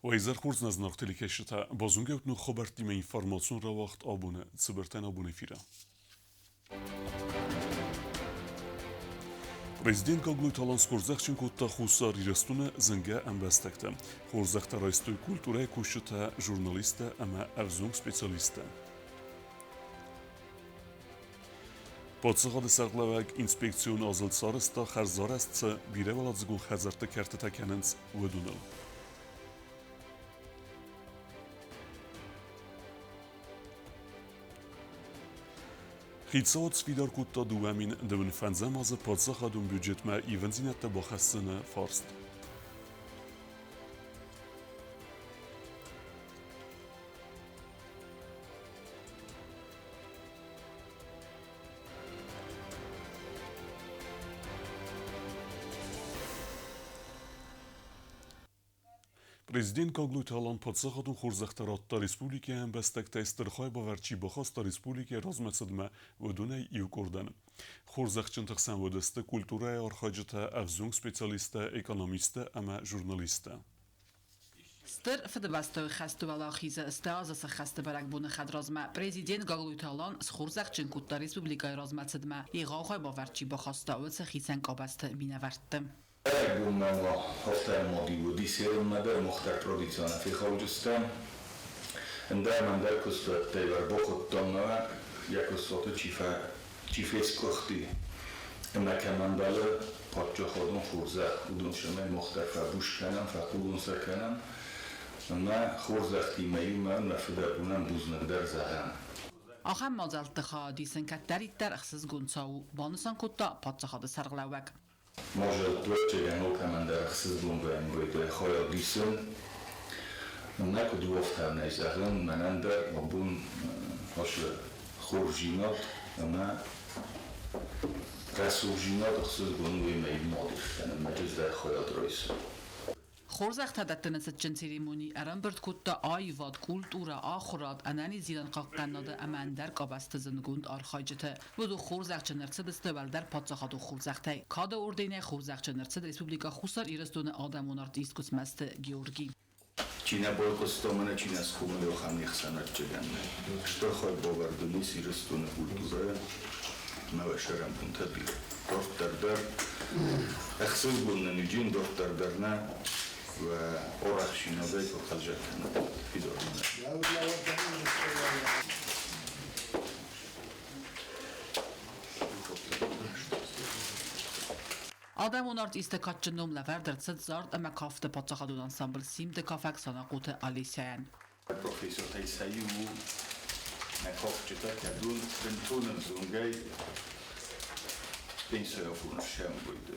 Уӕ изӕр хорз, нӕ зынаргъ телекӕсджытӕ! Базонгӕ ут ног хабӕрттимӕ информацион рауагъд абоны цыбыртӕн абоны эфиры. Президент Гаглойты Алан схорзӕхджын кодта Хуссар Ирыстоны зынгӕ ӕмбӕстӕгты. Хорзӕхтӕ райстой культурӕйы кусджытӕ, журналисттӕ ӕмӕ ӕвзонг специалисттӕ. Паддзахады сӕргълӕууӕг инспекцион азылд сарӕзта хӕрзарӕзт цы бирӕуӕладзыгон хӕдзӕртты кӕртытӕ кӕнынц, уыдоныл. Хицауад сфидар кодта 2025 азы паддзахадон бюджетмӕ ивындзинӕдтӕ бахӕссыны фарст. Президент Гаглойты Алан паддзахадон хорзӕхтӕ радта республикӕйы ӕмбӕстӕгтӕй стыр хайбавӕрд чи бахаста республикӕйы размӕцыдмӕ, уыдонӕй иу къордӕн. Хорзӕхджынты хсӕн уыдысты культурӕйы архайджытӕ, ӕвзонг специалисттӕ, экономисттӕ ӕмӕ журналисттӕ. Стыр Фыдыбӕстӕйы хӕсты уӕлахизы сты азы сӕххӕсты бӕрӕгбоны хӕдразмӕ президент Гаглойты Алан схорзӕхджын кодта республикӕйы размӕцыдмӕ егъау хайбавӕрд чи бахаста, уыцы хицӕн къабӕзты минӕвӕртты. Бӕрӕгбонмӕ ма афтӕ уыди серынмӕ дӕр мохтар традицион фехалджыстӕм. Ӕндӕр ӕндӕр куыстуӕттӕй ӕрбахуыдтам ӕмӕ йӕ куыстуаты чи фесгуыхти ӕмӕ кӕм ӕмбӕлы паддзахадон хорзӕх, уыдон цӕмӕй мах дӕр фӕбуз кӕнӕм, фӕхъулон сӕ кӕнӕм ӕмӕ хорзӕхтимӕ иумӕ нӕ фыдӕбонӕн бузныг дӕр зӕгъӕм. Ахӕм мадзӕлтты хайадисын кӕддӕриддӕр ӕхсызгон цӕуы, банысан кодта паддзахады сӕргълӕууӕг. Мадзӕлттӕ алкӕмӕн дӕр ӕхсызгон вӕййы хайад исын. Нӕ куыд у афтӕ нӕ зӕгъын, мӕнӕн дӕр абон ацы хорздзинад ӕмӕ рӕсугъддзинад ӕхсызгон у ӕмӕ иу мад кӕнын, мӕ ӕз дӕр хайад райсын. Хорзӕхтӕ дӕттыны цытджын церемони ӕрӕмбырд кодта аивад, культурӕ, ахуырад, ӕнӕниздзинад хъахъхъӕнынады ӕмӕ ӕндӕр къабӕзты зындгонд архайджыты. Уыдон хорзӕхджын ӕрцыдысты уӕлдӕр паддзахадон хорзӕхтӕй. Кады орденӕй хорзӕхджын ӕрцыд Республикӕ Хуссар Ирыстоны адӕмон артист Гуыцмӕзты Георги. Чи нӕ байхъуыста мӕнӕ чи нӕ схъомыл ахӕм не хсӕнадджыгӕн. Стыр хайбавӕрд ын ис Ирыстоны культурӕйӕн ӕмӕ уӕ сӕрӕнбонтӕ бирӕ. Дарддӕр дӕр ӕхсызгон нын уыди, дарддӕр дӕр нӕ уӕ арӕхсинагӕй фӕхъазӕг кӕнӕм. Фидар мӕнӕ. Адӕмон артисты кадджын ном лӕвӕрд ӕрцыд зард ӕмӕ кафты паддзахадон ансамбль «Симд-ы» кафӕг Санахъоты Олесяйӕн. Профессортӕй сӕ иу у нӕ кафджытӕ, кӕдон бынтон ӕвзонгӕй пенсийы сӕмбӕлды.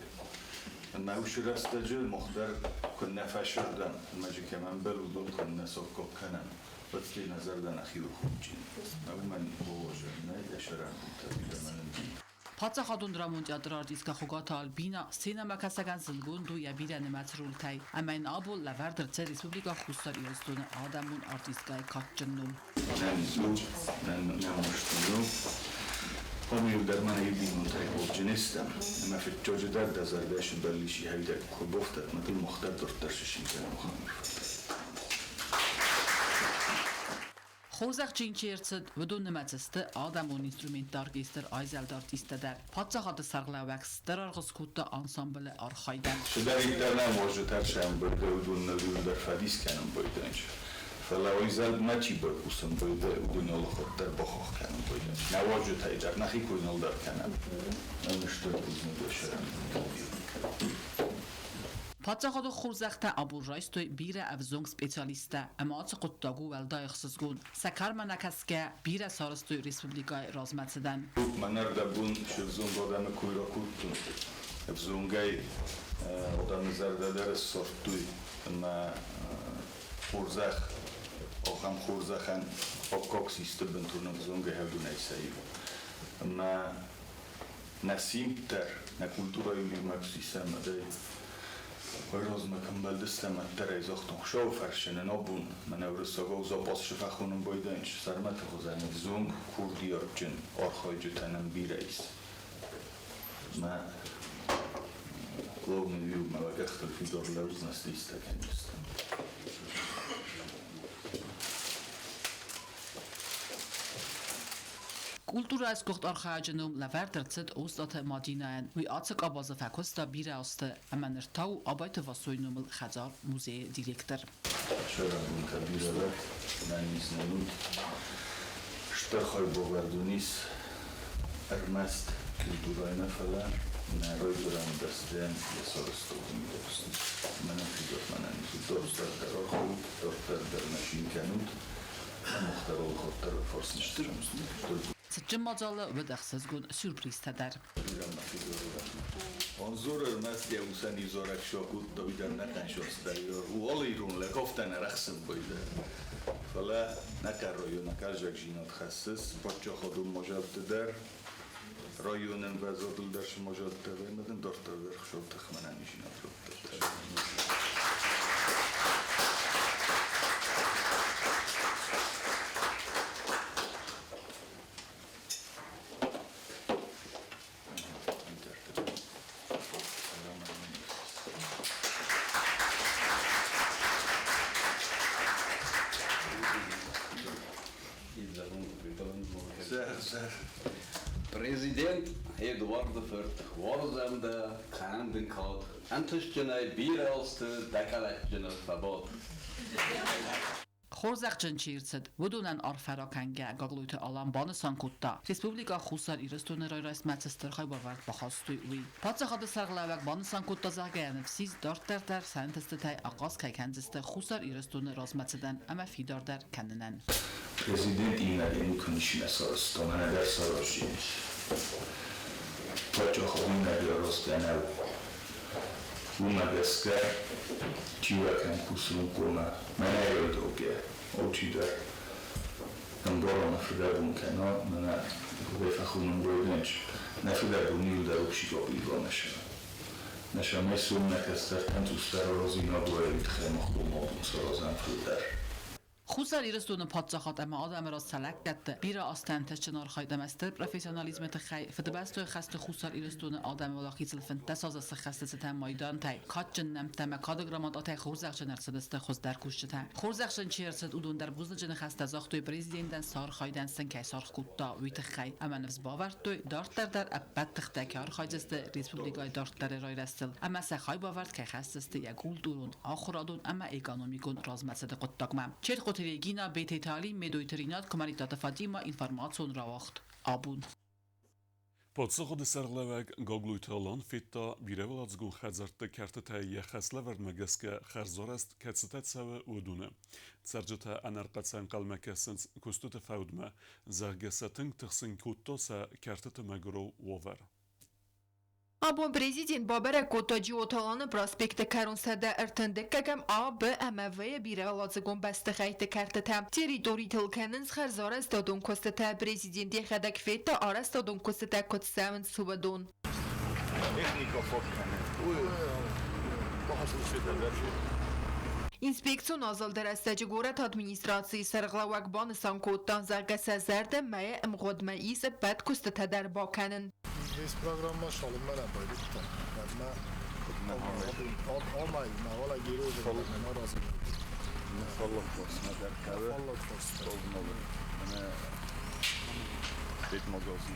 Ӕмӕ уыцы рӕстӕджы мах дӕр куыннӕ фӕсырдӕм, ӕмӕ кӕм ӕмбӕлы, уыдон куыннӕ саккаг кӕнӕм, уӕд нӕ зӕрдӕ нӕхиуыл худджын. Уымӕн бауазӕн нӕй, йӕ сӕрӕнбонтӕ бирӕ мӕнӕн. Паддзахадон драмон театры артисткӕ Хуыгаты Альбина сценӕмӕкӕсӕгӕн зындгонд у йӕ бирӕнымӕц рольтӕй ӕмӕ йын абон лӕвӕрд ӕрцыд Республикӕ Хуссар Ирыстоны адӕмон артисткӕйы кадджын ном. Нӕ мӕстыну. Омиу дӕр мӕнӕ иу бинонтӕй холджын стӕм, ӕмӕ фыццаджы дӕр дӕ зӕрдӕ сыбӕллиси хӕйдӕг куы бохтат, мӕ дыл мах дӕр дарддӕр сысин кӕнӕм. Хорзӕхджын чи ӕрцыд, уыдон нымӕцы сты адӕмон инструментты оркестр «Айзӕлд» артисттӕ дӕр. Паддзахады сӕргълӕууӕг стыр аргъ скодта ансамблы архайдӕн. Цыдӕриддӕр нӕм уазджытӕ сӕмбӕлгӕ, уыдон нӕ иууылдӕр фӕдис кӕнын байдайынц. Фӕлӕ уый ма чи байхъусын байдайы, уыдон алыхатт дӕр бахахх кӕнын байдайынц. Нӕ уазджытӕй дӕр нӕхи кой нал дӕр кӕнӕм. Нӕ стыр бузныг уӕ сӕрӕн. Паддзахадон хорзӕхтӕ абон райстой бирӕ ӕвзонг специалисттӕ ӕмӕ ацы хъуыддаг у уӕлдай ӕхсызгон. Сӕ кармӕ нӕкӕсгӕ бирӕ сарӕзтой республикӕйы размӕцыдӕн. Мӕнӕрдӕбон се взонг адӕмы кой ракодтон. Ӕвзонгӕй адӕмы зӕрдӕ дӕр ссардтой ӕмӕ хорзӕх, ахӕм хорзӕхӕн аккаг систы бынтон ӕвзонгӕй хӕдонӕй сӕ иу. Ӕмӕ нӕ симд дӕр, нӕ культурӕйы иумӕ куы сисӕм, уӕдӕй размӕ кӕм бӕлдыстӕм, ӕддӕрӕй загътон, Хуыцауы фӕрсынӕн абон мӕнӕ уырыссагау запас фӕхонын байдайынц Сӕрмӕты хуызӕн ӕвзонг курдиатджын архайджытӕ нӕм бирӕ ис. Мӕ главный иу мӕ лӕгӕхтыл фидар лӕудзынӕ слистӕ кӕнджыстӕм. Культурӕйы сгуыхт архайӕджы ном лӕвӕрд ӕрцыд Остъаты Мадинӕйӕн. Уый ацы къабазы фӕкуыста бирӕ азты ӕмӕ ныр та у Абайты Васойы номыл хӕдзар-музейы директор. Сӕрӕбонтӕ бирӕ нӕ Стыр хайбавӕрд уын ис ӕрмӕст культурӕйы нӕ, фӕлӕ нӕ райгуырӕн бӕстӕйӕн йӕ сарӕзтадон мидӕгсты. Мӕнӕн фидар мӕнӕн дарддӕр дӕр архайут, дарддӕр дӕр нӕ цин кӕнут, ӕмӕ дӕр алыхатт дӕр фарсдзыстӕм. Цытджын мадзалы уыд ӕхсызгон сюрпризтӕ дӕр. Анзор ӕрмӕст йӕ усӕн иу зарӕг сакодта, уый дӕр нӕхъӕн састӕй. Уал ирон лӕг афтӕ нӕ рӕхсын байдайы. Фӕлӕ нӕ районы хӕрзӕгдзинад хӕссыс паддзахадон мадзӕлтты дӕр, районы ӕмвӕзадыл дӕр цы мадзӕлттӕ вӕййы, дын дарддӕр дӕр Хуыцау тыхмӕ ӕнӕниздзинад раттӕд. Президент Эдуарды фырт, уарзӕм дӕ, кӕнӕм дын кад, ӕнтыстджынӕй бирӕ азты дӕ къӕлӕтджыны фӕбад. Хорзӕхджын чи рцыд, уыдонӕн арфӕ ракӕнгӕ Гаглойты Алан банысан кодта, Республикӕ Хуссар Ирыстоны райрӕзтмӕ цы стыр хайбавӕрд бахастой, уый. Паддзахады сӕргълӕууӕг банысан кодта, зӕгъгӕ, ныфс ис, дарддӕр дӕр сӕ ӕнтыстытӕй ахъаз кӕй кӕндзысты Хуссар Ирыстоны размӕцыдӕн ӕмӕ фидардӕр кӕнынӕн. Президент иннӕ куы сарӕзта, мӕнӕ дӕр сараздзӕнис. Паддзахад иннӕ арӕзгӕ нӕу. Уымӕ гӕсгӕ чи уӕ кусын хъуамӕ мӕнӕ райдаугӕ, алчидӕр ӕмбарон фыдӕбон кӕна, мӕнӕ фӕхонын райдайынч. Нӕ фыдӕбон иу дӕр уксигапилга Neşe суммӕ кӕстӕртӕн цъусдӕр аразинаг уаид хӕмахомадон саразӕн фылдӕр. Хуссар Ирыстоны паддзахад ӕмӕ адӕмы раз сӕ лӕггӕдты, бирӕ азты ӕнтыстджын архайд ӕмӕ стыр профессионализмы тыххӕй Фыдыбӕстӕйы хӕсты Хуссар Ирыстоны адӕмы уӕлахизыл 15 азы сыххӕсты цытӕн майдантӕй, кадджын нӕмттӕ ӕмӕ кады грамотатӕй хорзӕхджын ӕрцыдысты хуыздӕр кусджытӕ. Хорзӕхджын чи ӕрцыд, уыдон дӕр бузныджы ныхӕстӕ загътой президентӕн сӕ архайдӕн сын кӕй саргъ кодта, уый тыххӕй ӕмӕ ныфс бавӕрдтой, дарддӕр дӕр ӕппӕт тыхтӕ кӕй архайдзысты республикӕйы дарддӕры райрӕзтыл ӕмӕ сӕ хайбавӕрд кӕй хӕсдзысты йӕ культурон, ахуырадон ӕмӕ экономикон размӕцыды хъуыддагмӕ. Чертхъоты Регина, Бететы Алим, Медойты Ринат, Куымӕридтаты Фатима, информацион рауагъд Абон. Паддзахады сӕргълӕууӕг Гаглойты Алан федта бирӕуӕладзыгон хӕдзӕртты кӕртытӕй йӕ хӕслӕвӕрдмӕ гӕсгӕ хӕрзарӕзт кӕцытӕ цӕуы, уыдоны. Цӕрджытӕ ӕнӕрхъӕцӕй ӕнхъӕлмӕ кӕсынц куыстыты фӕудмӕ, зӕгъгӕ сӕ тынг тыхсын кодта сӕ кӕртыты мӕгуырау уавӕр. Абон президент бабӕрӕг кодта Джиоты Аланы проспекты кӕрон 132 А, Б ӕмӕ В-йы бирӕуӕладзыгон бӕстыхӕйтты кӕртытӕ. Территоритыл кӕнынц хӕрзарӕзтадон куыстытӕ. Президент йӕхӕдӕг федта, арӕзтадон куыстытӕ куыд цӕуынц, уыдон. Техника фаг кӕны. Инспекцион азылды рӕстӕджы горӕты администрацийы сӕргълӕууӕг банысан кодта, зӕгъгӕ сӕ зӕрдӕ мӕйы ӕмгъуыдмӕ ис ӕппӕт куыстытӕ дӕр бакӕнын. Инвестпрограмма цалынмӕ нӕ байдыдта, уӕдмӕ амайын, авалӕг ирозын аразын. Фаллаг фарсмӕ дӕр хъӕуы. Фаллаг фарсмӕ. Магазин.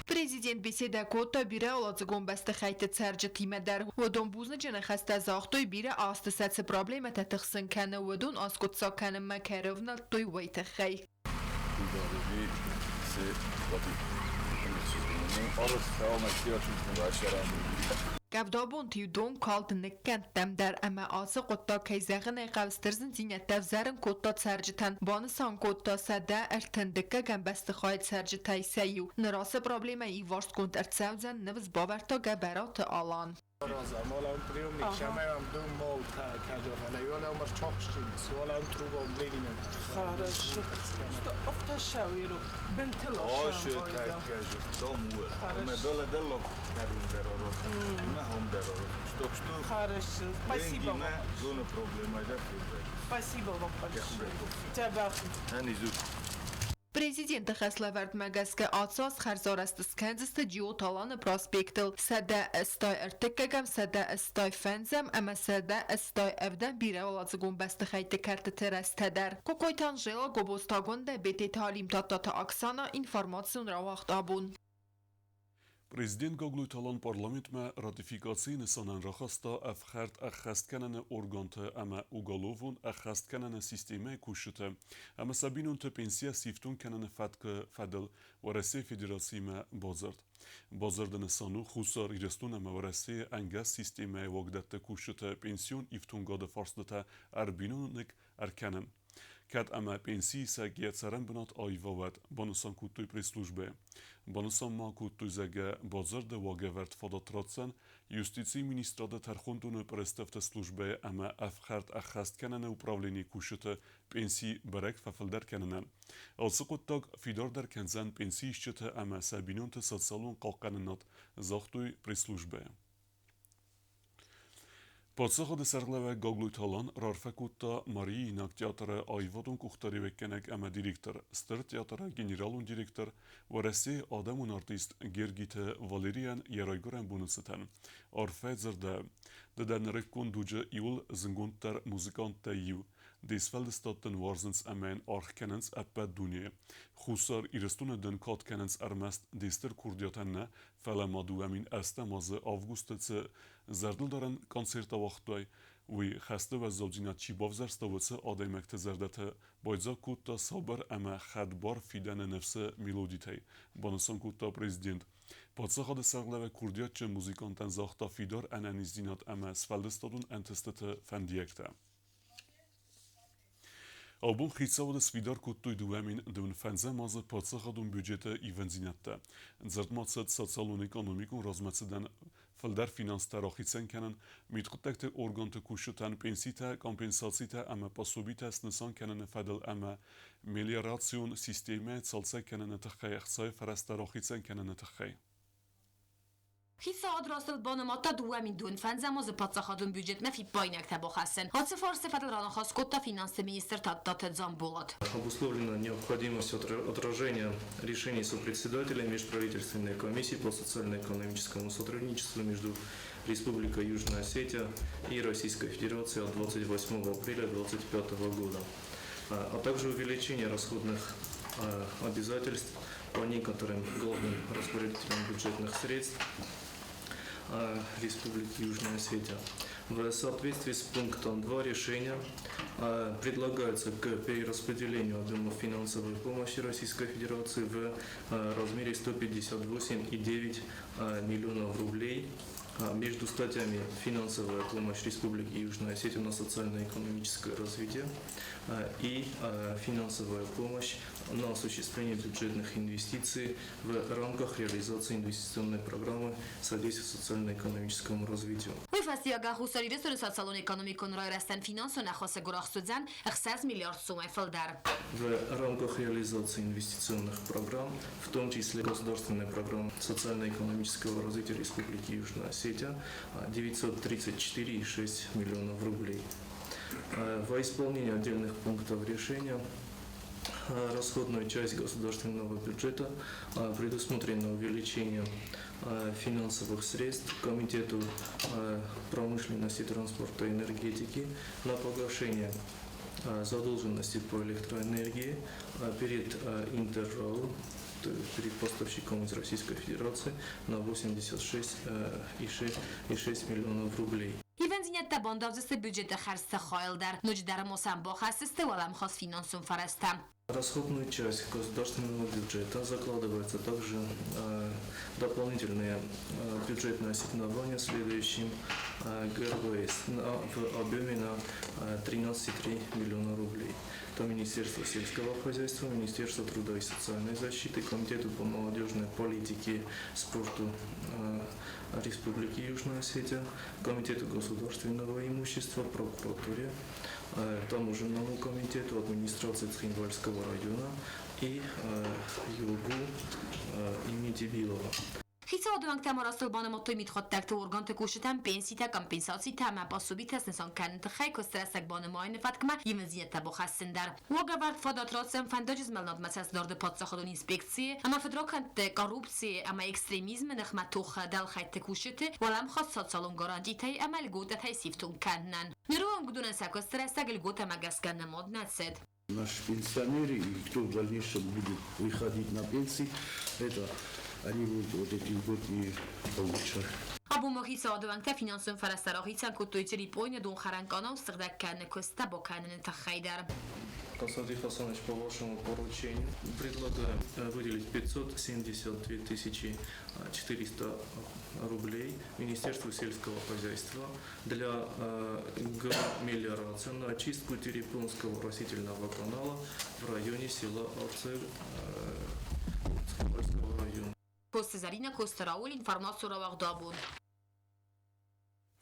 Президент беседӕ кодта бирӕуӕладзыгон бӕстыхӕйтты цӕрджытимӕ дӕр. Уыдон бузныджы ныхӕстӕ загътой, бирӕ азты сӕ цы проблемӕтӕ тыхсын кӕны, уыдон аскъуыддзаг кӕнынмӕ кӕй ӕрӕвнӕлдтой, уый тыххӕй. Къӕвдабонты-иу дон калд ныккӕндтӕм дӕр ӕмӕ ацы хъуыддаг, кӕй зӕгъын ӕй хъӕуы, стыр зындзинӕдтӕ ӕвзӕрын кодта цӕрджытӕн. Банысан кодта 132 бӕстыхайы цӕрджытӕй сӕ иу. Ныр ацы проблемӕ иуварсгонд ӕрцӕудзӕн, ныфс бавӕрдта Гӕбӕраты Алан. Хорошо. Что автошауиру бентела Хорошо. Спасибо вам. Спасибо вам большое. Тебя. Президенты хӕслӕвӕрдмӕ гӕсгӕ ацы аз хӕрзарӕзт скӕндзысты Джиоты Аланы проспектыл 183-ӕм, 185-ӕм ӕмӕ 187-ӕм бирӕуӕладзыгон бӕстыхӕйтты кӕртыты рӕзтӕ дӕр. Кокойты Анжела, Гобозты Агуындӕ, Бететы Алим, Тадтаты Оксана, информацион рауагъд Абон. Президент Гаглойты Алан парламентмӕ ратификацийы нысанӕн рахаста ӕфхӕрд ӕххӕсткӕныны органты ӕмӕ уголовон ӕххӕсткӕныны системӕйы кусджыты ӕмӕ сӕ бинонты пенсийӕ сифтонг кӕныны фӕткы фӕдыл Уӕрӕсейы Федерациимӕ бадзырд. Бадзырды нысан у Хуссар Ирыстон ӕмӕ Уӕрӕсейы ӕнгӕс системӕйы уагдӕтты кусджыты пенсион ифтонгады фарстытӕ ӕрбиноныг ӕркӕнын. Кӕд ӕмӕ пенсиисӕг йӕ цӕрӕнбынат аива, уӕд, банысан кодтой пресс-службӕйы. Банысан ма кодтой, зӕгъгӕ, бадзырды уагӕвӕрд фадат ратдзӕн Юстицийы министрады тӕрхондоны пъырыстыфты службӕйы ӕмӕ ӕфхӕрд ӕххӕст кӕныны управленийы кусджыты пенси бӕрӕг фӕфылдӕр кӕнынӕн. Ацы хъуыддаг фидардӕр кӕндзӕн пенсиисджыты ӕмӕ сӕ бинонты социалон хъахъхъӕнынад, загътой пресс-службӕйы. Паддзахады сӕргълӕууӕг Гаглойты Алан раарфӕ кодта Мариинаг театры аивадон къухдариуӕггӕнӕг ӕмӕ директор, Стыр театры генералон директор, Уӕрӕсейы адӕмон артист Гергиты Валерийӕн йӕ райгуырӕн боны цытӕн. Арфӕ дзырдӕ. Ды дӕ нырыккон дуджы иуыл зынгонддӕр музыканттӕй иу. Де сфӕлдыстад дын уарзынц ӕмӕ йын аргъ кӕнынц ӕппӕт дунейы. Хуссар Ирыстоны дын кад кӕнынц ӕрмӕст де стыр курдиатӕн нӕ, фӕлӕ ма 2008 азы августы цы зӕрдылдарӕн концерт ауагътай, уый хӕсты уӕззаудзинад чи бавзӕрста, уыцы адӕймӕгты зӕрдӕтӕ байдзаг кодта сабыр ӕмӕ хӕдбар фидӕны ныфсы мелодитӕй, банысан кодта президент. Паддзахады сӕргълӕууӕг курдиатджын музыкантӕн загъта фидар ӕнӕниздзинад ӕмӕ сфӕлдыстадон ӕнтыстыты фӕндиӕгтӕ. Абон хицауады сфидар кодтой 2025 азы паддзахадон бюджеты ивӕндзинӕдтӕ. Дзырд ма цыд социалон-экономикон размӕцыдӕн фылдӕр финанстӕ рахицӕн кӕнын, мидхъуыддӕгты органты кусджытӕн пенситӕ, компенсацитӕ ӕмӕ пособитӕ снысан кӕныны фӕдыл ӕмӕ мелиорацион системӕ цалцӕг кӕныны тыххӕй ӕхцайы фӕрӕзтӕ рахицӕн кӕныны тыххӕй. Хицауад растыл банымадта 2025 азы паддзахадон бюджетмӕ фиппаинӕгтӕ бахӕссын. Ацы фарсты фӕдыл раныхас кодта финансты министр Тадтаты Дзамболат. Обусловлена необходимость отражения решений сопредседателя Межправительственной комиссии по социально-экономическому сотрудничеству между Республикой Южная Осетия и Российской Федерацией от 28 апреля 2025 года, а также увеличение расходных обязательств по некоторым главным распорядителям бюджетных средств Республики Южная Осетия. В соответствии с пунктом 2 решения предлагается к перераспределению объемов финансовой помощи Российской Федерации в размере 158,9 миллионов рублей между статьями «Финансовая помощь Республики Южная Осетия на социально-экономическое развитие» и «Финансовая помощь на осуществление бюджетных инвестиций в рамках реализации инвестиционной программы содействия социально-экономическому развитию». Уый фӕстиуӕгӕн Хуссар Ирыстоны социалон-экономикон райрӕзтӕн финансон ӕххуысы гуырахст уыдзӕн 6 миллиард сомӕй фылдӕр. В рамках реализации инвестиционных программ, в том числе государственной программы социально-экономического развития Республики Южная Осетия, 934,6 миллионов рублей. Во исполнение отдельных пунктов решения расходную часть государственного бюджета предусмотрено увеличение финансовых средств Комитету промышленности, транспорта и энергетики на погашение задолженности по электроэнергии перед Интеррао, перед поставщиком из Российской Федерации на 86,6 миллионов рублей. Ивӕндзинӕдтӕ бандавдзысты бюджеты хӕрдзты хайыл дӕр, ноджыдӕр ма сӕм бахӕсдзысты уӕлӕмхас финансон фӕрӕзтӕ. Расходную часть государственного бюджета закладывается также дополнительные бюджетные ассигнования следующим ГРВС в объеме на 13,3 миллиона рублей. Это Министерство сельского хозяйства, Министерство труда и социальной защиты, Комитету по молодежной политике, спорту Республики Южная Осетия, Комитету государственного имущества, прокуратуре, Таможенному комитету, администрации Цхинвальского района и ЮГУ имени Дебилова. Хицауад Хицауады уӕнгтӕ ма растыл банымадтой мидхъуыддӕгты органты кусджытӕн пенситӕ, компенсацитӕ ӕмӕ пособитӕ снысан кӕныны тыххӕй куысты рӕстӕг банымайыны фӕткмӕ ивындзинӕдтӕ бахӕссын дӕр. Уагӕвӕрд фадат ратдзӕн фӕндаджы змӕлынадмӕ цӕстдарды паддзахадон инспекцийы ӕмӕ фыдракӕндты, коррупцийы ӕмӕ экстремизмы ныхмӕ тохы дӕлхӕйтты кусджыты уӕлӕмхас социалон гарантитӕй ӕмӕ льготӕтӕй сифтонг кӕнынӕн. Ныры онг уыдонӕн сӕ куысты рӕстӕг льготӕмӕ гӕсгӕ нымад нӕ цыд. Наши пенсионеры и кто в дальнейшем будет выходить на пенсии, это они будут вот эти льготные получать. Абон ма хицауады уӕнгтӕ финансон фӕрӕзтӕ рахицӕн кодтой Църипойны донхӕрӕн къанау сыгъдӕг кӕныны куысттӕ бакӕныны тыххӕй дӕр. Константин Хасанович, по вашему поручению предлагаем выделить 572 400 рублей Министерству сельского хозяйства для мелиорации на очистку Терепунского растительного канала в районе села Арцег Цхинвальского района. Коцты Зӕринӕ, Коцты Рауль, информацион рауагъд Абон.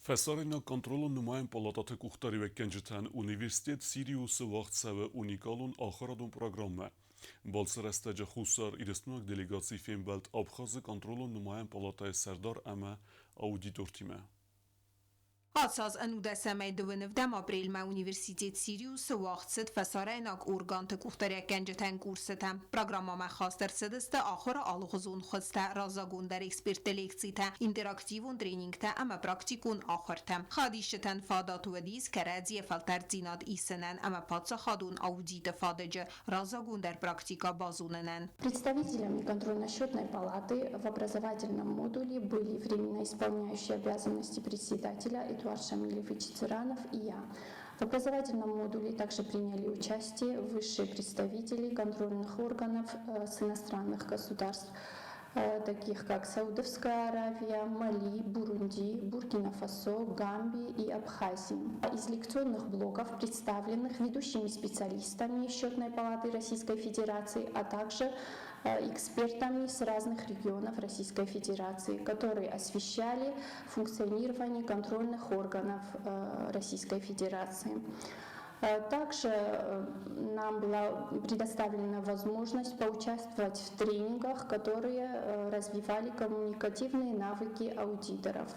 Фӕсарӕйнаг контролон нымайӕн палататы къухдариуӕггӕнджытӕн университет Сириусы уагъд цӕуы уникалон ахуырадон программӕ. Балцы рӕстӕджы Хуссар Ирыстойнаг делегаци фембӕлд Абхазы контролон нымайӕн палатӕйы сӕрдар ӕмӕ аудитортимӕ. Ацы аз ӕнудӕсӕмӕй дыууын ӕвдӕм апрельмӕ университет Сириусы уагъд цыд фӕсарӕйнаг органты къухдариуӕггӕнджытӕн курсытӕ. Программӕмӕ хаст ӕрцыдысты ахуыры алыгъуызон хуызтӕ, раззагондӕр экспертты лекцитӕ, интерактивон тренингтӕ ӕмӕ практикон ахуыртӕ. Хайадисджытӕн фадат уыдис кӕрӕдзийӕ фӕлтӕрддзинад исынӕн ӕмӕ паддзахадон аудиты фадыджы раззагондӕр практикӕ базонынӕн. Представителями контрольно-счетной палаты в образовательном модуле были временно исполняющие обязанности председателя Эдуард Шамилевич Цыранов и я. В образовательном модуле также приняли участие высшие представители контрольных органов с иностранных государств, таких как Саудовская Аравия, Мали, Бурунди, Буркина-Фасо, Гамбии и Абхазии. Из лекционных блоков, представленных ведущими специалистами Счетной палаты Российской Федерации, а также экспертами с разных регионов Российской Федерации, которые освещали функционирование контрольных органов Российской Федерации. Также нам была предоставлена возможность поучаствовать в тренингах, которые развивали коммуникативные навыки аудиторов.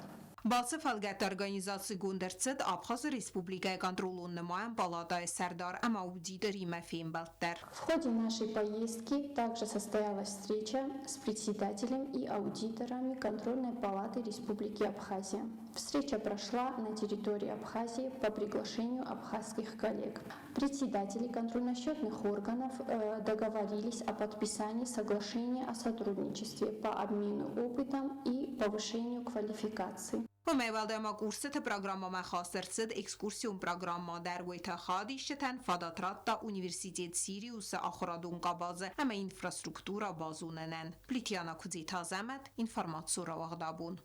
Балцы фӕлгӕтты организацигонд ӕрцыд Абхазы Республикӕйы контролон нымайӕн палатӕйы сӕрдар ӕмӕ аудиторимӕ фембӕлд дӕр. В ходе нашей поездки также состоялась встреча с председателем и аудиторами Контрольной палаты Республики Абхазия. Встреча прошла на территории Абхазии по приглашению абхазских коллег. Председатели контрольно-счетных органов договорились о подписании соглашения о сотрудничестве по обмену опытом и повышению квалификации. Уымӕй уӕлдай ма курсыты программӕмӕ хаст ӕрцыд экскурсион программӕ дӕр, уый та хайадисджытӕн фадат радта университет Сириусы ахуырадон къабазы ӕмӕ инфраструктурӕ базонынӕн. Плитьяна Куыдзиты Азӕмӕт, информацион рауагъд Абон.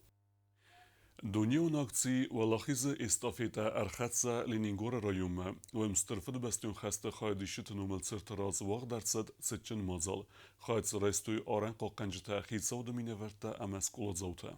Дунеон акци Уӕлахизы эстафетӕ ӕрхӕццӕ Ленингоры районмӕ. Уым Стыр Фыдыбӕстӕйон хӕсты хайадисджыты номыл цырты раз уагъд ӕрцыд цытджын мадзал. Хайад дзы райстой арӕнхъахъхъӕнджытӕ, хицауады минӕвӕрттӕ ӕмӕ скъоладзаутӕ.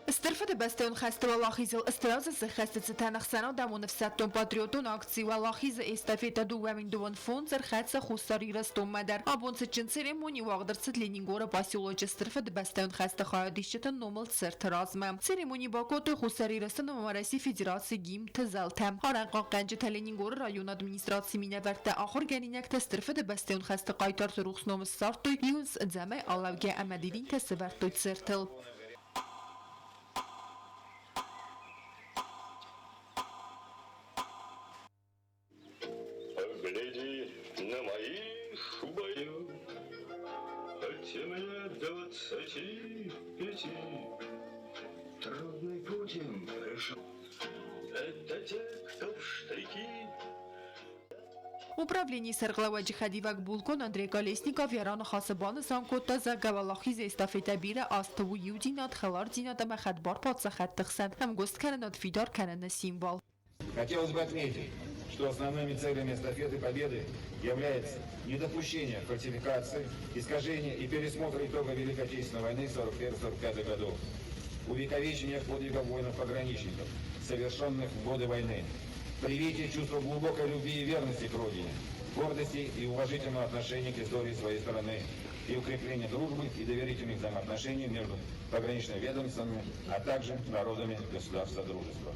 Стыр Фыдыбӕстӕйон хӕсты уӕлахизыл стыр азы сӕххӕсты цытӕн ӕхсӕнадӕмон ӕфсӕддон-патриотон акци Уӕлахизы эстафетӕ 2025 ӕрхӕццӕ Хуссар Ирыстонмӕ дӕр. Абон цытджын церемони уагъд ӕрцыд Ленингоры поселочы Стыр Фыдыбӕстӕйон хӕсты хайадисджыты номыл цырты размӕ. Церемони бакодтой Хуссар Ирыстоны ӕмӕ Российы Федерацийы гимнты зӕлтӕ. Арӕнхъахъхъӕнджытӕ Ленингоры районы администрацийы минӕвӕрттӕ, ахуыргӕнинӕгтӕ Стыр Фыдыбӕстӕйон хӕсты хъайтарты рухс ном ссардтой, иу ӕдзӕмӕй алӕугӕ ӕмӕ дидинтӕ сӕвӕрдтой цыртыл. Погляди на моих бою, Хотя мне 25. Трудный путь им пришел. Это те, кто в штыки. Управленийы сӕргълӕууӕджы хӕдивӕг булкъон Андрей Колесников йӕ раныхасы банысан кодта, зӕгъгӕ, Уӕлахизы эстафетӕ бирӕ азты у иудзинад, хӕлардзинад ӕмӕ хӕдбар паддзахӕдты хсӕн ӕмгуысткӕнынад фидар кӕныны символ. Хотелось бы отметить, что основными целями эстафеты Победы является недопущение фальсификации, искажения и пересмотра итога Великой Отечественной войны 1941-1945 годов, увековечение подвигов воинов-пограничников, совершенных в годы войны, привитие чувства глубокой любви и верности к Родине, гордости и уважительного отношения к истории своей страны, и укрепление дружбы и доверительных взаимоотношений между пограничными ведомствами, а также народами государства дружества.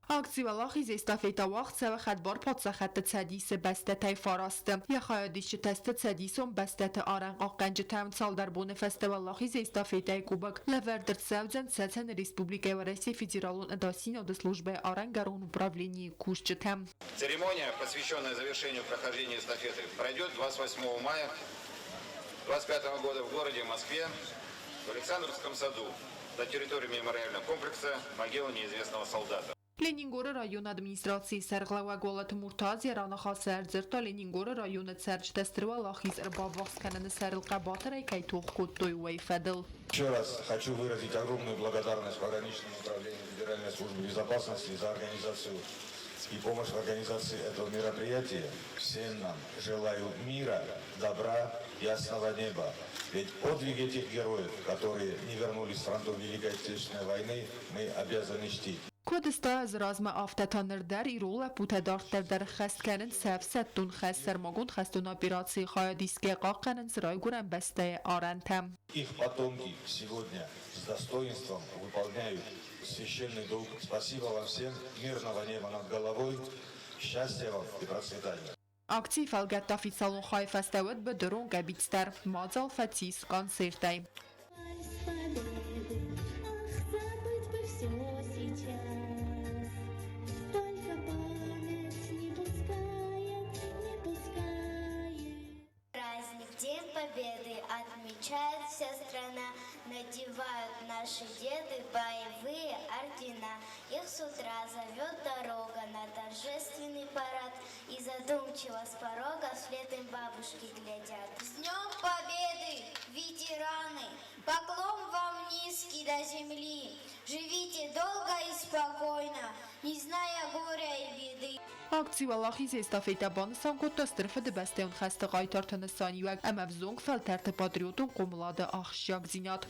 Акци Уӕлахиз эстафетӕ уагъд цӕуы Хӕдбар Паддзахӕдты Цӕдисы бӕстӕтӕй фарасты. Йӕ хайадисджытӕ сты цӕдисон бӕстӕты арӕнхъахъхъӕнджытӕ. Цалдӕр боны фӕстӕ Уӕлахизы эстафетӕйы кубок лӕвӕрд ӕрцӕудзӕн Цӕцӕны Республикӕйы Уӕрӕсейы Федералон ӕдасдзинады службӕйы арӕнгӕрон управленийы кусджытӕм. Церемония, посвященная завершению прохождения эстафеты, пройдет 28 мая 2025 года в городе Москве в Александровском саду на территории мемориального комплекса «Могила неизвестного солдата». Ленингоры районы администрацийы сӕргълӕууӕг Уалыты Муртаз йӕ раныхасы ӕрдзырдта Ленингоры районы цӕрджытӕ Стыр Уӕлахиз ӕрбаввахс кӕныны сӕрыл хъӕбатырӕй кӕй тох кодтой, уый фӕдыл. Еще раз хочу выразить огромную благодарность пограничному управлению Федеральной службы безопасности за организацию и помощь в организации этого мероприятия. Всем нам желаю мира, добра, ясного неба. Ведь подвиг этих героев, которые не вернулись с фронтов Великой Отечественной войны, мы обязаны чтить. Куыд сты азы размӕ, афтӕ та ныр дӕр ирон лӕппутӕ дарддӕр дӕр ӕххӕст кӕнынц сӕ ӕфсӕддон хӕс, сӕрмагонд хӕстон операцийы хайадисгӕ хъахъхъӕнынц Райгуырӕн бӕстӕйы арӕнтӕ. Их потомки сегодня с достоинством выполняют священный долг. Спасибо вам всем, мирного неба над головой, счастья вам и процветания. Акцийы фӕлгӕтты официалон хайы фӕстӕ уыд быдырон къӕбиц дӕр. Мадзал фӕцис концертӕй. Праздник День Победы отмечает вся страна. Надевают наши деды боевые ордена. Их с утра зовет дорога на торжественный парад. И задумчиво с порога вслед им бабушки глядят. С Днем Победы, ветераны! Поклон вам низкий до земли. Живите долго и спокойно, не зная горя и беды. Акци Уӕлахизы эстафетӕ банысан кодта Стыр Фыдыбӕстӕйон хӕсты хъайтарты нысаниуӕг ӕмӕ ӕвзонг фӕлтӕрты патриотон хъомылады ахсджиагдзинад.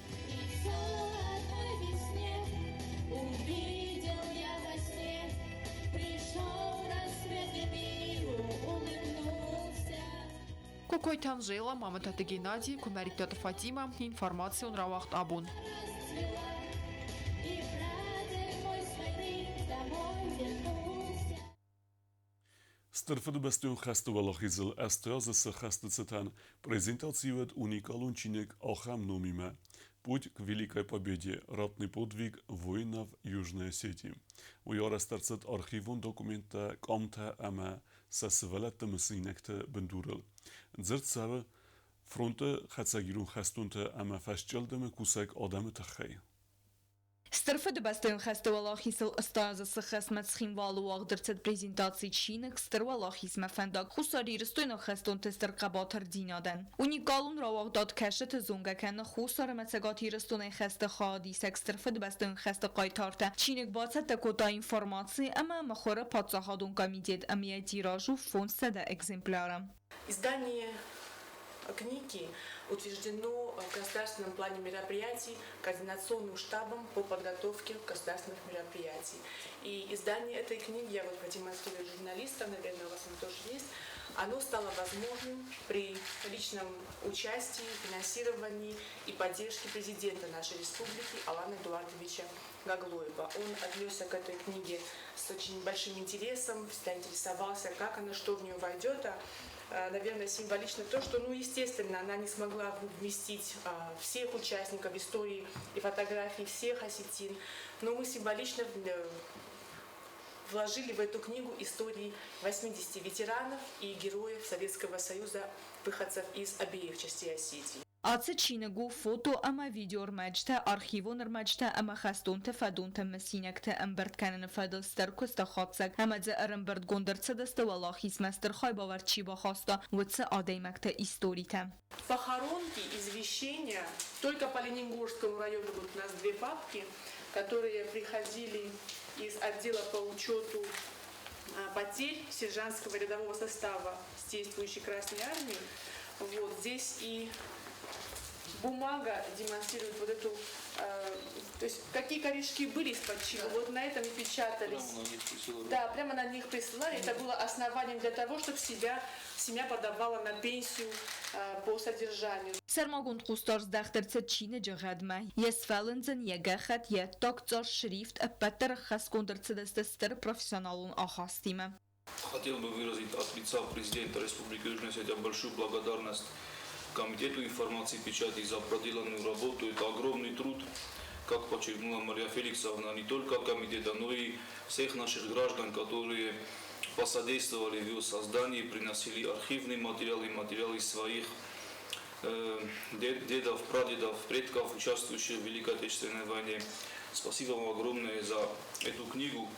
Кокойты Анжела, Мамытаты Геннадий, Куымӕридтаты Фатимӕ, информацион рауагъд Абон. Стыр Фыдыбӕстӕйон хӕсты уӕлахизыл ӕстӕазы цы хӕсты цытӕн презентаци уыд уникалон чиныг ахӕм номимӕ Путь к Великой Победе. Ратный подвиг воинов Южной Осетии. Уый арӕзт ӕрцыд архивон документтӕ, къамтӕ ӕмӕ сӕ сывӕллӕтты мысинӕгты бындурыл. Дзырд цӕуы фронты хӕцӕг ирон хӕстонты ӕмӕ фӕсчъылдымы кусӕг адӕмы тыххӕй. Стыр Фыдыбӕстӕйон хӕсты уӕлахизыл ӕстазы цы хӕсмӕ Цхинвалы уагъд ӕрцыд презентаци чиныг Стыр Уӕлахизмӕ фӕндаг хуссарирыстойнаг хӕстонты стыр хъӕбатырдзинадӕн. Уникалон рауагъдад кӕсджыты зонгӕ кӕны Хуссар ӕмӕ Цӕгат Ирыстонӕй хӕсты хайадисӕг Стыр Фыдыбӕстӕйон хӕсты хъайтартӕ. Чиныг бацӕттӕ кодта информаци ӕмӕ мыхуыры паддзахадон комитет ӕмӕ йӕ тираж у 500 экземпляры. Издание книги утверждено в государственном плане мероприятий Координационным штабом по подготовке государственных мероприятий. И издание этой книги, я вот продемонстрирую журналистам, наверное, у вас оно тоже есть, оно стало возможным при личном участии, финансировании и поддержке президента нашей республики Алана Эдуардовича Гаглоева. Он отнесся к этой книге с очень большим интересом, всегда интересовался, как она, что в нее войдет. А, наверное, символично то, что, ну, естественно, она не смогла вместить всех участников истории и фотографий всех осетин, но мы символично вложили в эту книгу истории 80 ветеранов и героев Советского Союза, выходцев из обеих частей Осетии. Ацы чиныг у фото ӕмӕ видеоӕрмӕджытӕ, архивон ӕрмӕджытӕ ӕмӕ хӕстонты фӕдонты мысинӕгтӕ ӕмбырд кӕныны фӕдыл стыр куысты хатдзӕг ӕмӕ дзы ӕрӕмбырдгонд ӕрцыдысты Уӕлахизмӕ стыр хайбавӕрд чи бахаста, уыцы адӕймӕгты историтӕ. Похоронки, извещения. Только по Ленингорскому району вот у нас две папки, которые приходили из отдела по учету потерь сержантского рядового состава с действующей Красной Армии. Вот здесь и Бумага демонстрирует вот эту, то есть какие корешки были из-под чего, вот на этом и печатались. Прямо на них присылали. Да, прямо на них присылали. Это было основанием для того, чтобы семья подавала на пенсию по содержанию. Сӕрмагонд хъусдард здӕхт ӕрцыд чиныджы гъӕдмӕ. Йе сфӕлындзӕн, йӕ гӕххӕтт, йӕ ӕддаг шрифт ӕппӕт дӕр ӕххӕстгонд ӕрцыдысты стыр профессионалон ахастимӕ. Хотел бы выразить от лица президента Республики Южная Осетия большую благодарность Комитету информации и печати за проделанную работу. Это огромный труд, как подчеркнула Мария Феликсовна, не только комитета, но и всех наших граждан, которые посодействовали в ее создании, приносили архивные материалы, материалы своих дедов, прадедов, предков, участвующих в Великой Отечественной войне. Спасибо вам огромное за эту книгу.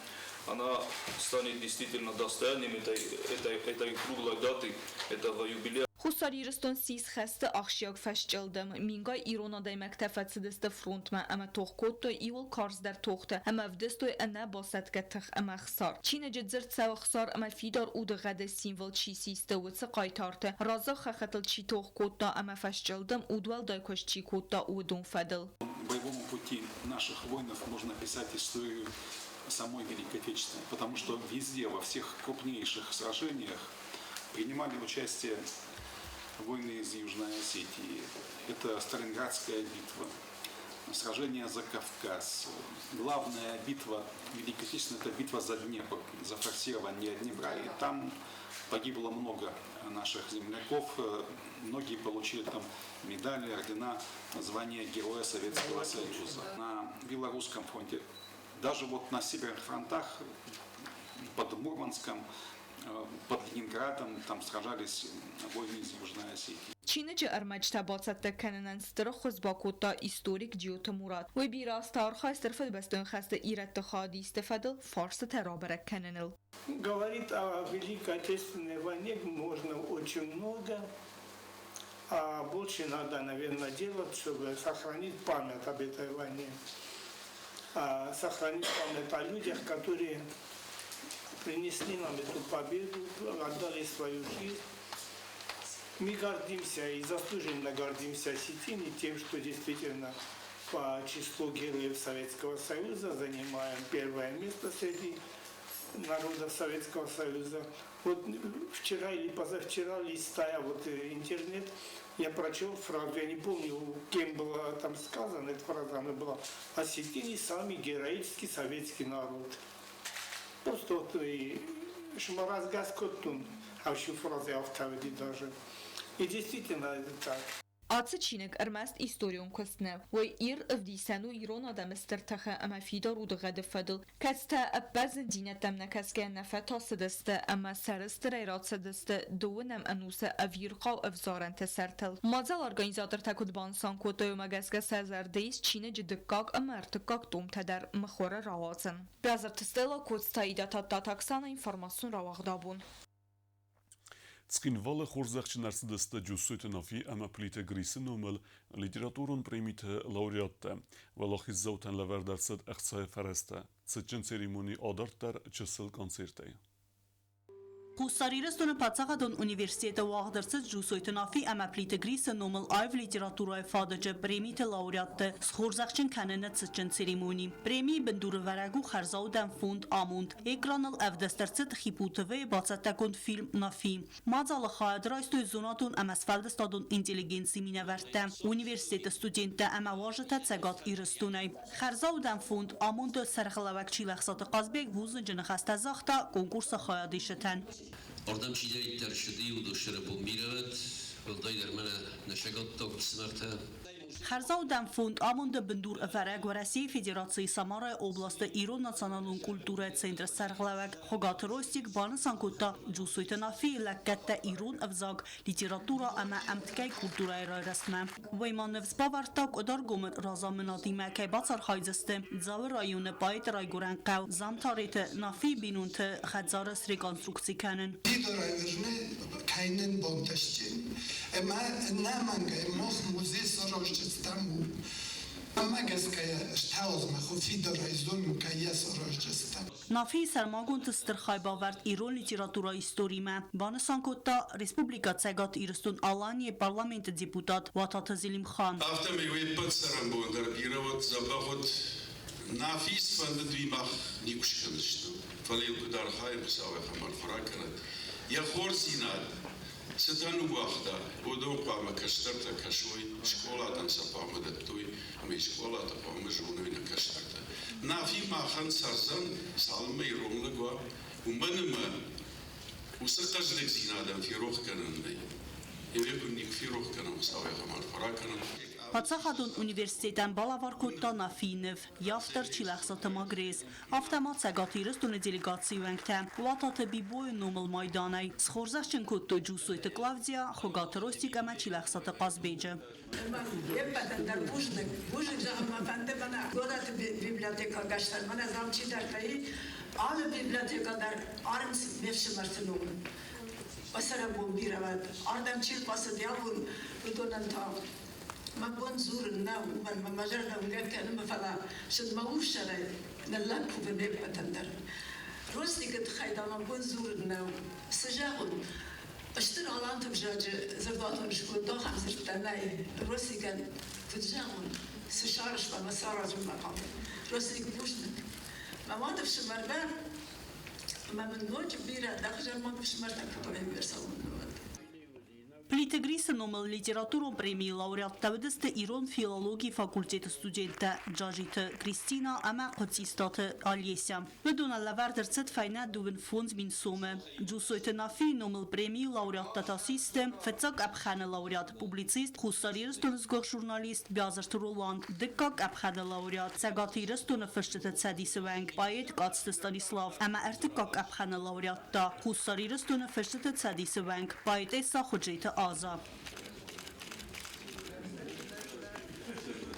Она станет действительно достоянием этой круглой даты, этого юбилея. Хуссар Ирыстон ссис хӕсты ахсджиаг фӕсчъылдым. Мингай ирон адӕймӕгтӕ фӕцыдысты фронтмӕ ӕмӕ тох кодтой иууыл карздӕр тохты ӕмӕ ӕвдыстой ӕнӕбасӕтгӕ тых ӕмӕ ӕхсар. Чиныджы дзырд цӕуы ӕхсар ӕмӕ фидар удыгъӕды символ чи систы, уыцы хъайтарты, раззаг хӕххытыл чи тох кодта ӕмӕ фӕсчъылдым удуӕлдай куыст чи кодта, уыдон фӕдыл. Боевому пути наших воинов можно писать историю самой Великой Отечественной, потому что везде, во всех крупнейших сражениях принимали участие воины из Южной Осетии. Это Сталинградская битва, сражение за Кавказ. Главная битва Великой Отечественной – это битва за Днепр, за форсирование Днепра. И там погибло много наших земляков. Многие получили там медали, ордена, звание Героя Советского Союза. На Белорусском фронте, даже вот на северных фронтах, под Мурманском, под Ленинградом, там сражались воины из Южной Осетии. Чиныджы ӕрмӕджытӕ бацӕттӕ кӕнынӕн стыр ӕххуыс бакодта историк Джиоты Мурат. Уый бирӕ азты архайы Стыр Фыдыбӕстӕйон хӕсты ирӕтты хайадисты фӕдыл фарстытӕ рабӕрӕг кӕныныл. Говорит о Великой Отечественной войне можно очень много, а больше надо, наверное, делать, чтобы сохранить память об этой войне, сохранить память о людях, которые принесли нам эту победу, отдали свою жизнь. Мы гордимся и заслуженно гордимся осетиной тем, что действительно по числу героев Советского Союза занимаем первое место среди народов Советского Союза. Вот вчера или позавчера, листая вот интернет, я прочел фразу, я не помню, кем было там сказано, эта фраза, она была: «Осетины самый героический советский народ». Просто вот и Шмаразгас Коттун, а еще фразы автоведи даже. И действительно это так. Ацы чиныг ӕрмӕст историон куыст нӕу, уый ирд ӕвдисӕн у ирон адӕмы стыр тыхы ӕмӕ фидар удыгъӕды фӕдыл, кӕцытӕ ӕппӕт зындзинӕдтӕм нӕ кӕсгӕйӕ нӕ фӕтасыдысты ӕмӕ сӕрыстырӕй рацыдысты дыууынӕм ӕнусы ӕвирхъау ӕвзарӕнты сӕртыл. Мадзалы организатортӕ куыд банысан кодтой, уымӕ гӕсгӕ сӕ зӕрды ис чиныджы дыккаг ӕмӕ ӕртыккаг томтӕ дӕр мыхуыры рауадзын. Бязырты Стелла, Коцты Аидӕ, Тадтаты Оксана, информацион рауагъд Абон. Цхинвалы хорзӕхджын ӕрцыдысты Джуссойты Нафи ӕмӕ Плиты Грисы номыл литературон премиты лауреаттӕ. Уӕлахиздзаутӕн лӕвӕрд ӕрцыд ӕхцайы фӕрӕзтӕ. Цытджын церемони адарддӕр чысыл концертӕй. Хуссар Ирыстоны паддзахадон университеты уагъд ӕрцыд Джусойты Нафи ӕмӕ Плиты Грисы номыл аив литературӕйы фадыджы премиты лауреатты схорзӕхджын кӕныны цытджын церемони. Премийы бындурӕвӕрӕг у хӕрзаудӕн фонд Амонд. Экраныл ӕвдыст ӕрцыд ХИПУ ТВ-йы бацӕттӕгонд фильм Нафи. Мадзалы хайад райстой зонадон ӕмӕ сфӕлдыстадон интеллигенцийы минӕвӕрттӕ, университеты студенттӕ ӕмӕ уазджытӕ Цӕгат Ирыстонӕй. Хӕрзаудӕн фонд Амонд-ы сӕргълӕууӕг Чилӕхсаты Хъазбег бузныджы ныхӕстӕ загъта конкурсы хайадисджытӕн. Ардӕм чидӕриддӕр ссыди, уыдон сӕрӕбон бирӕ уӕд, уӕлдайдӕр мӕнӕ нӕ сӕгӕттаг ӕфсымӕртӕ. Хӕрзаудӕн фонд Амонд-ы бындурӕвӕрӕг Уӕрӕсейы Федерацийы Самарайы областы ирон националон культурӕйы центры сӕргълӕууӕг Хуыгаты Ростик банысан кодта Джусойты Нафийы лӕггӕдтӕ ирон ӕвзаг, литературӕ ӕмӕ ӕмткӕй культурӕйы райрӕзтмӕ. Уый ма ныфс бавӕрдта Къуыдаргомы разамынадимӕ кӕй бацархайдзысты Дзауы районы поэты райгуырӕн хъӕу Замтареты Нафийы бинонты хӕдзары среконструкци кӕнын. Фидарӕй кӕнын бантыстин. Ӕмӕ ӕнӕмӕнгӕй мах музей сараздзыстӕм у. Мӕ гӕсгӕ стауызмӕ фидарӕй зонын, кӕй йӕ сараздзыстӕм. Нафийы сӕрмагонд стыр хайбавӕрд ирон литературӕйы историмӕ, банысан кодта Республикӕ Цӕгат Ирыстон-Аланийы Парламенты депутат Уататы Зелимхан. Афтӕмӕй уе ппӕт цӕрӕнбон дӕр бирӕ уӕд, дзӕбӕх уӕд. Нафи цыфӕнды уый мах никуы скӕндзыстӕм, фӕлӕ йыл куыд архайӕм, Хуыцау ахӕм арфӕ ракӕнӕд. Йӕ хорздзинад цытӕ ныууагъта, уыдон хъуамӕ кӕстӕртӕ кӕсой, скъолатӕн сӕ хъуамӕ дӕттой ӕмӕ скъолатӕ хъуамӕ зоной нӕ кӕстӕртӕ. Нафи махӕн цӕрдзӕн, цалынмӕ ирон лӕг уа, уымӕн ӕмӕ уыцы хъӕздыгдзинадӕн ферох кӕнӕн нӕй. Йе куы никуы ферох кӕнӕм, Хуыцау ахӕм арфӕ ракӕнӕд. Паддзахадон университетӕн балӕвар кодта Нафийы ныв, йӕ автор Чилӕхсаты Магрез, афтӕ ма Цӕгат Ирыстоны делегацийы уӕнгтӕ Уататы Бибойы номыл майданӕй схорзӕхджын кодтой Джусойты Клавдия, Хуыгаты Ростик ӕмӕ Чилӕхсаты Хъазбеджы. Еппӕтӕн дӕр бузныг. Бузныг зӕгъын мӕ фӕнды мӕнӕ горӕты библиотекӕгӕстӕн, мӕнӕ зӕгъ чидӕртӕ и, алы библиотекӕ дӕр арынц ме фсымӕрты номыл. Цӕрӕнбон бирӕ уӕд. Ардӕм чи рбацыд абон, уыдонӕн та мӕ бон дзурын нӕу, уымӕн мӕ мӕ зӕрдӕ уынгӕг кӕны, фӕлӕ сын мӕ урссӕрӕй ныллӕг кувын ме ппӕтӕн дӕр. Ростикы тыххӕй та мӕ бон дзурын нӕу. Цы зӕгъон, стыр аланты взаджы дзырдуатон сконд ахӕм дзырдтӕ нӕй. Ростикӕн куыд зӕгъон, цы сарӕзта мӕ цы аразынмӕ хъавы. Ростик бузныг. Мӕ мады фсымӕр дӕр ӕмӕ мын ноджы бирӕ дӕ мады фсымӕртӕ куы ӕрцӕуын уӕд. Плиты Грисы номыл литературон премийы лауреаттӕ уыдысты ирон филологийы факультеты студенттӕ Джажиты Кристина ӕмӕ Хъуцъистаты Олеся. Уыдонӕн лӕвӕрд ӕрцыд фӕйнӕ 25 000 сомы. Джусойты Нафийы номыл премийы лауреаттӕ та систы фыццаг къӕпхӕны лауреат, публицист, Хуссар Ирыстоны сгуыхт журналист Биазырты Роланд, дыккаг къӕпхӕны лауреат, Цӕгат Ирыстоны фысджыты цӕдисы уӕнг, поэт Къадзты Станислав ӕмӕ ӕртыккаг къӕпхӕны лауреат та Хуссар Ирыстоны фысджыты цӕдисы уӕнг, поэтесса Хуыджеты Аза.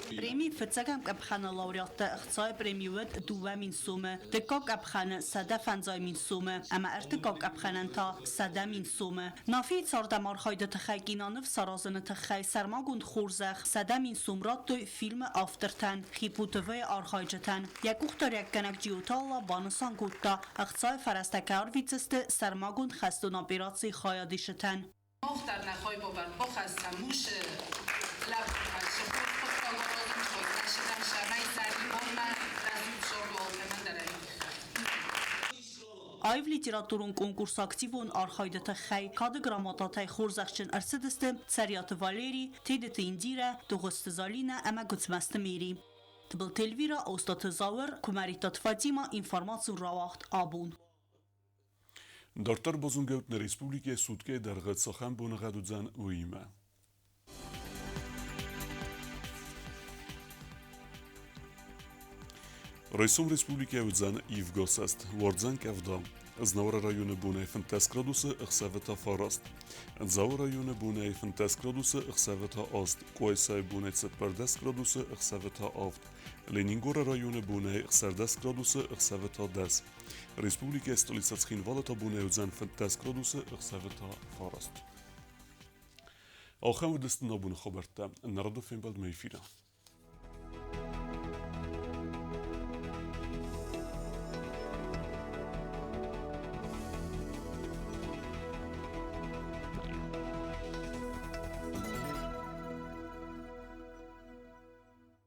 Премийы фыццӕгӕм къӕпхӕны лауреаттӕ ӕхцайы преми уыд 2000 сомы, дыккаг къӕпхӕны 150 000 сомы ӕмӕ ӕртыккаг къӕпхӕнӕн та 100 000 сомы. Нафийы цардӕмархайды тыххӕй киноныв саразыны тыххӕй сӕрмагонд хорзӕх 100 000 сом радтой фильмы автортӕн, ХИПУ ТВ-йы архайджытӕн. Йӕ къухдариуӕггӕнӕг Джиоты Алла банысан кодта, ӕхцайы фӕрӕзтӕ кӕй арвитдзысты сӕрмагонд хӕстон операцийы хайадисджытӕн. Мах дӕр нӕ хайбавӕрд бахӕссӕм уыцы лӕппутӕн сӕ хорз хъуыддаг аразын, схайдзӕн сӕмӕй сӕрибармӕ рӕсугъд зӕрдӕ алкӕмӕн дӕр ӕй. Аив литературон конкурсы активон архайды тыххӕй кады грамотатӕй хорзӕхджын ӕрцыдысты Цӕриаты Валери, Тедеты Индирӕ, Дыгъуызты Залинӕ ӕмӕ Гуыцмӕзты Мери. Тыбылты Эльвира, Остъаты Зауыр, Куымӕридтаты Фатимӕ, информацион рауагъд «Абон». Дарддӕр базонгӕут нӕ республикӕйы суткӕйы дӕргъы цахӕм боныгъӕд уыдзӕн, уыимӕ. Райсом республикӕйы уыдзӕн ивгӕ цӕст, уардзӕн къӕвда. Знауыры районы бонӕй 15 градусы, ӕхсӕвы та 9. Дзауы районы бонӕй 15 градусы, ӕхсӕвы та 8. Къуайсайы бонӕй 14 градусы, ӕхсӕвы та 7. Ленингоры районы бонӕй 16 градусы, ӕхсӕвы та 10. Республикӕйы столицӕ Цхинвалы та бонӕй уыдзӕн 15 градусы, ӕхсӕвы та 9. Ахӕм уыдысты нӕ абоны хабӕрттӕ. Народы фембӕлдмӕ эфиры.